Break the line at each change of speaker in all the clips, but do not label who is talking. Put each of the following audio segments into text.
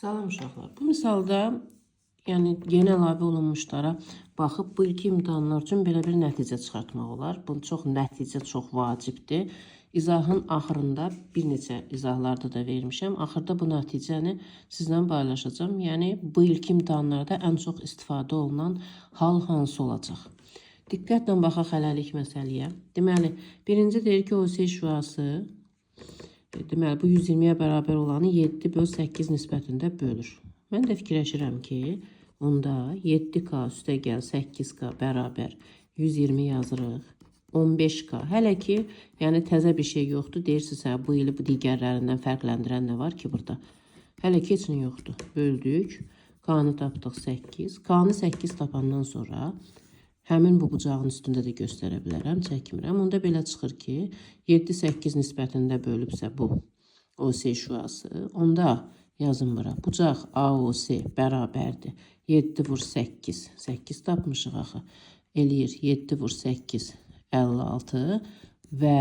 Salam uşaqlar. Bu misalda yəni yeni əlavə olunmuşlara baxıb bu ilki imtahanlar üçün belə bir nəticə çıxartmaq olar. Bu çox nəticə çox vacibdir. İzahın axırında bir neçə izahlarda da vermişəm. Axırda bu nəticəni sizlə paylaşacağam. Yəni bu ilki imtahanlarda ən çox istifadə olunan hal hansı olacaq? Diqqətlə baxaq hələlik məsələyə. Deməli, birinci deyir ki, OC şüası. Deməli, bu 120-yə bərabər olanı 7 böl 8 nisbətində bölür. Mən də fikirləşirəm ki, onda 7K üstə gəl 8K bərabər 120 yazırıq. 15K. Hələ ki, yəni təzə bir şey yoxdur. Deyirsiniz, hə, bu ili bu digərlərindən fərqləndirən nə var ki burada? Hələ ki, heç nə yoxdur. Böldük. K-nı tapdıq 8. K-nı 8 tapandan sonra həmin bu bucağın üstündə də göstərə bilərəm, çəkmirəm. Onda belə çıxır ki, 7-8 nisbətində bölübsə bu OC şüası, onda yazın bura. Bucaq AOC bərabərdir. 7 vur 8. 8 tapmışıq axı. Eləyir 7 vur 8, 56 və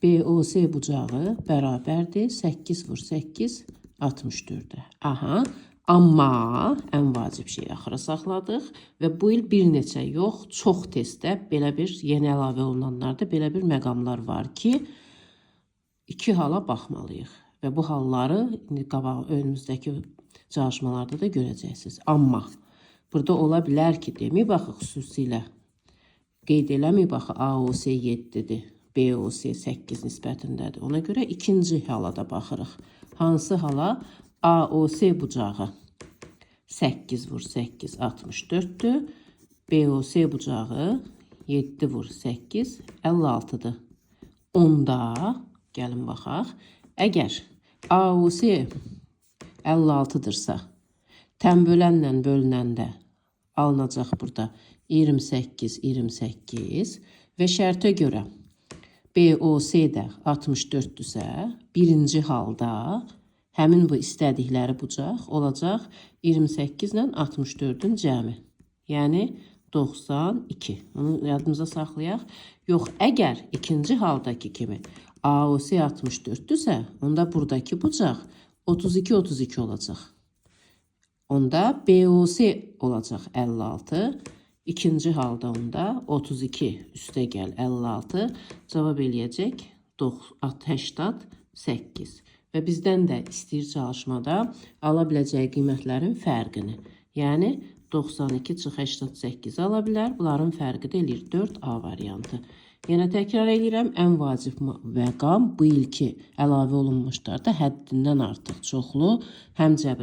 BOC bucağı bərabərdir. 8 vur 8, 64-ə. Aha. Amma ən vacib şeyi axıra saxladıq və bu il bir neçə yox, çox testdə belə bir yeni əlavə olunanlarda belə bir məqamlar var ki, iki hala baxmalıyıq və bu halları indi qabaq önümüzdəki çalışmalarda da görəcəksiniz. Amma burada ola bilər ki, deməyib axı xüsusilə qeyd eləməyib axı AOC 7-dir, BOC 8 nisbətindədir. Ona görə ikinci hala da baxırıq. Hansı hala? AOC bucağı 8 vur 8 64-dür. BOC bucağı 7 vur 8 56-dır. Onda gəlin baxaq. Əgər AOC 56-dırsa, tən bölənlə bölünəndə alınacaq burada 28 28 və şərtə görə BOC də 64-dürsə, birinci halda həmin bu istədikləri bucaq olacaq 28 ilə 64-ün cəmi. Yəni 92. Bunu yadımıza saxlayaq. Yox, əgər ikinci haldakı kimi AOC 64-dürsə, onda buradakı bucaq 32 32 olacaq. Onda BOC olacaq 56. İkinci halda onda 32 üstə gəl 56 cavab eləyəcək 88. Və bizdən də istəyir çalışmada ala biləcəyi qiymətlərin fərqini. Yəni 92 çıx 88 ala bilər. Bunların fərqi də eləyir 4A variantı. Yenə təkrar eləyirəm, ən vacib məqam bu ilki əlavə olunmuşlarda həddindən artıq çoxlu həm cəbr